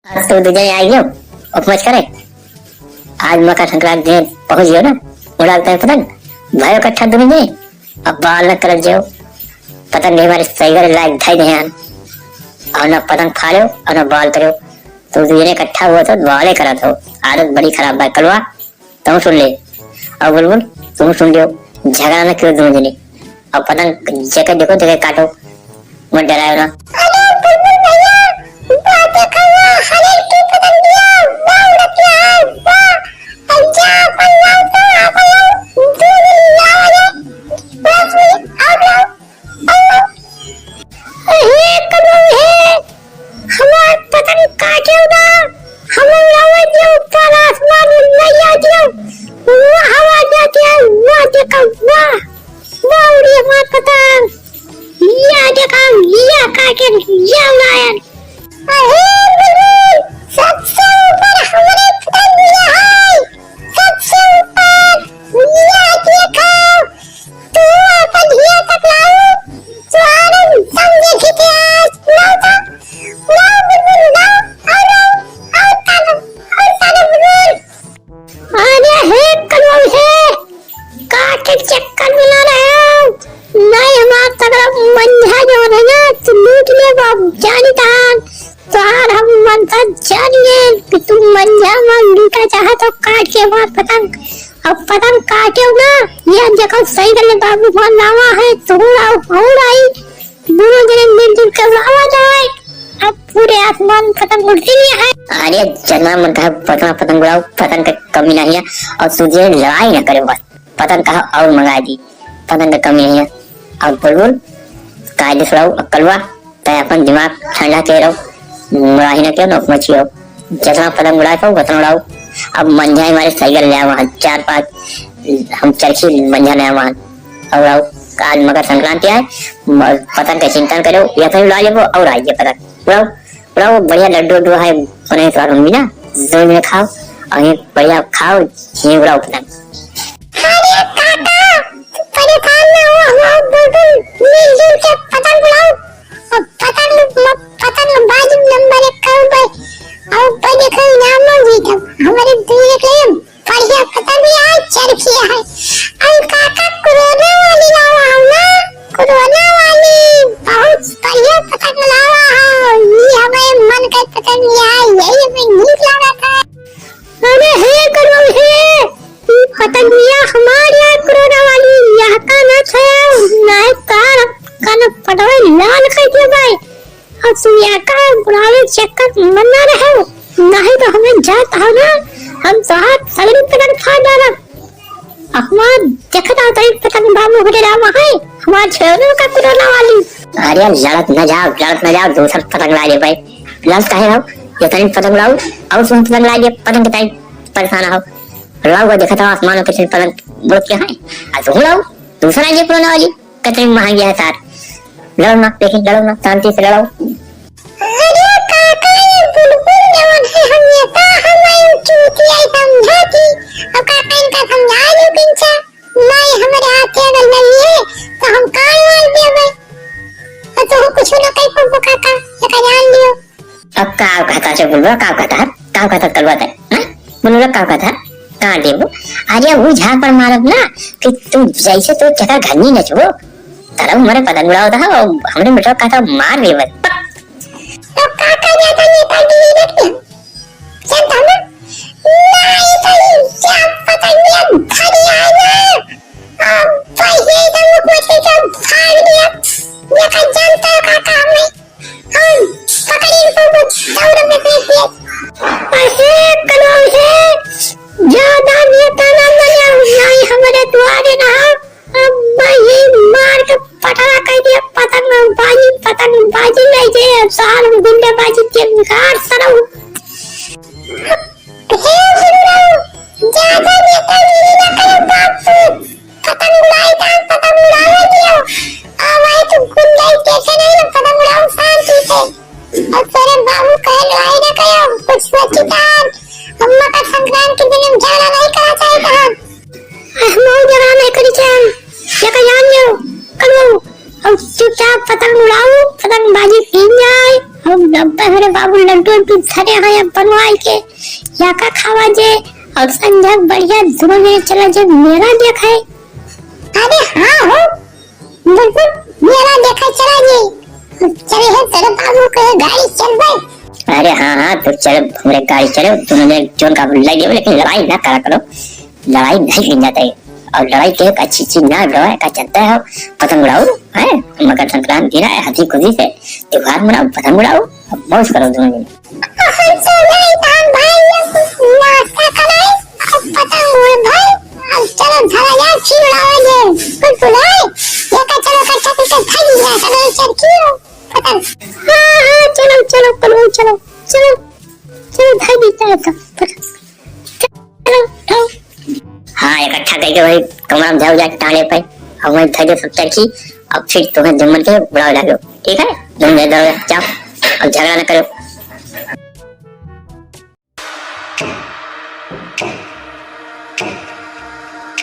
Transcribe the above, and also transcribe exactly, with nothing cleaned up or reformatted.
आज तो दुइ जने आइ गयो, उपमच करे। आज मकर संक्रांति दिन पहुँच गयो ना, उड़ाल तय पतंग, भयो इकट्ठा दुइ जने, अब बाल न करत जाओ। पतंग हमारे सही करे लायक धई नहीं आन, और ना पतंग फाड़ो और ना बाल करो। तो दुइ जने इकट्ठा हुआ तो बाले करत हो, आदत बड़ी खराब बा कलवा। तू सुन ले। और बुलबुल, तू सुन लियो, झगड़ा ना करो दोनों जने। और पतंग जेके देखो, तेके काटो, मत डरायो ना। अरे बुलबुल भैया, बात देखो, हरे की पतंग दिया, वाह उड़त है, वाह। अब जा अपन लाओ तो, अपन लाओ, दो दिन लाओ रे, बस में, और लाओ। अहे कबो हे, हमार पतंग काटेउ ना, हम उड़ावत जाओ ऊपर आसमान में उड़ाई जाओ, वाह हवा जाती है, वाह देखा, वाह, वाह उड़ी हमार पतंग, या देखा, या काटे, या उड़ायन। अहे बुलबुल, सबसे ऊपर हमरे पतंग है, सबसे ऊपर, या देखा, तू अपन हिया तक लाओ, तोहार दम देखी के आज, लाओ तो, लाओ बुलबुल, लाओ, और लाओ, और तानो, और तानो बुलबुल। अरे हे कलवा हे, का के चक्कर में ना रहे हो? नहीं, हमार तगड़ा मंझा जो है ना, तू लूट ले बाबू, जानी तान। तोहार हम मनसा जानिए कि तू मंझा मन लूटा चाहे तो काट के हमार पतंग। अब पतंग काटेउ ना, या देखो सही गले बाबू हमार लावा है, तू उड़ाओ, हम उड़ाई, दोनों जने मिलजुल के उड़ावा जाए। अब पूरे आसमान पतंग उड़ती नहीं है। अरे जना मन का पतंग, पतंग उड़ाओ, पतंग का कमी नहीं है। और सूझे लड़ाई ना करे बस, पतंग कहा और मंगा दी, पतंग का कमी नहीं है। और बुलबुल, कायदे से उड़ाओ, अक्कलवा, तै अपन दिमाग ठंडा के रहो, मुराही ना के, नोक मचियो। जितना पतंग उड़ाए पाओ, उतना उड़ाओ। अब मंझा हमारे सही कर ले आवा, चार पाँच हम चरखी मंझा ले आवा। और उड़ाओ, आज मकर संक्रांति है, म-, पतंग का चिंता न करो, या फिर उड़ा लेबो और आइए पतंग। उड़ाओ, उड़ाओ, बढ़िया लड्डू उड्डू है, बने तो हम भी ना, दो में खाओ, और ये बढ़िया खाओ, ये उड़ाओ पतंग। अरे काका, परेशान ना हो, हम बुलबुल मिलजुल के पतंग उड़ाओ। और पतंग, म-, पतंगबाजी नंबर एक करो भाई। और भाई देखो, इनाम जीतब। हमारे दुइ एक ले बढ़िया पतंग भी है, चरखी है। और काका, कोरोना वाली लावा हो ना, कोरोना वाली बहुत बढ़िया पतंग लावा हो। ये हमारे मन का पतंग है, यही हमें नीक लगा था। अरे हे करो हे, ई पतंगिया हमार या कोरोना वाली, यह का ना छे, ना है कार, कान पटवे लाल कर दिया भाई। और तू या का बुलावे चक्कर मना रहे हो, नहीं तो हमें जात हो ना, हम तो हाथ सगली पतंग फाड़ डाला। हमार देखत हो तो एक पतंग बाबू हो रहा है, हमार छेड़ो का कोरोना वाली। अरे लड़त न जाओ, लड़त न जाओ, दूसर पतंग ला ले भाई। लड़त काहे हो? ये तनी पतंग लाओ, और तुम पतंग ला ले, पतंग के ताई परेशान हो। लाओ वो देखत हो आसमान में कितने पतंग उड़त के हैं। आ तुम लाओ, दूसरा ये कोरोना वाली, कितनी महंगी है तार। लड़ो ना, लेकिन लड़ो ना, शांति से लड़ो। अरे काका, ये बुलबुल जवन है, हम ये का हम आयु चूतिया समझा थी। अब काका इनका समझा दो किंचा। नहीं, हमारे हाथ से अगर नहीं है, तो हम कान मार देबे। और तो कुछ ना कही पबो काका, ये का जान लियो। अब का कहता से बुलबुल, का कहता है? का कहता कलवा तक? हाँ? बुलबुल का कहता? कहाँ देबो? अरे वो झापड़ मारब ना कि तू जैसे तो चक्कर घन्नी नचबो, तरह हमारे पतंग उड़ावत है और हमरे बेटा कहता मार देबे। तो काका जाता नेतागिरी रख दे। चल तो ना, ना ये तो ये क्या पतंगिया धरी आए ना। अब पहिले तो मुख मत के तो भाग लिया। ये का जानता है काका हमें। हम पकड़ी को कुछ दौड़ में फेंक दिया। अरे करो हे, ज्यादा नेता ना बने, नहीं हमारे द्वारे ना। अब भाई ये मार के पटरा कर दिया, पतंगबाजी, पतंगबाजी नहीं जे, सार गुंडाबाजी के बेकार सरऊ। हे गुरुदेव, ज्यादा नेतागिरी ना करो बापू, पतंग उड़ाई था, पतंग उड़ावे दियो। अब भाई तू गुंडाई देखे नहीं ना, पतंग उड़ाओ शांति से। और तेरे बाबू कहे लड़ाई ना करो, कुछ सोचितान। हम मकर संक्रांति के दिन हम झगड़ा नहीं करना चाहते हम। हम झगड़ा नहीं करी चाहे, ये का जान लो, करो। अब चुपचाप पतंग उड़ाओ, पतंगबाजी की जाए। हम डब्बे मेरे बाबू लड्डू लड्डू थरे हैं अब बनवाई के, या का खावा जे, और संझा बढ़िया दुनो जने चला जे मेला देखे। अरे हाँ हो, बिल्कुल मेला देखे चला जे। चले हैं तेरे बाबू के गाड़ी चल भाई। अरे हाँ, हाँ, तो चल, हमरे गाड़ी चले, दुनो जने जोन का लगे हो, लेकिन लड़ाई ना करा करो। लड़ाई नहीं की जाता है। और लड़ाई के एक अच्छी चीज ना, लड़ाई का चलता है, पतंग उड़ाओ, हैं? मकर संक्रांति दिन है, हंसी खुशी से त्योहार मनाओ, पतंग उड़ाओ, अब मौज करो दुनो जने। हम तो नहीं, हम भाई, अब नाश्ता कराए, अब पतंग उड़ भाई, अब चलो धरा यार, खीर उड़ाओ ये, कुल बुलाए, ये का चलो इकट्ठा करके भाग गया, चलो ये चल खीर, पतंग। हाँ, हाँ, चलो, चलो, चलो, चलो, चलो, चलो, भाई मिलता है तो, पतंग। चलो, उठाओ। हाँ, इकट्ठा करके वही कमरा में जाओ, जाके टाले पे, और वहीं धर दो सब चरखी, और फिर तुम्हें जम्मन के बुलावे लागो, ठीक है? तुम इधर उधर जाओ, अब झगड़ा ना करो।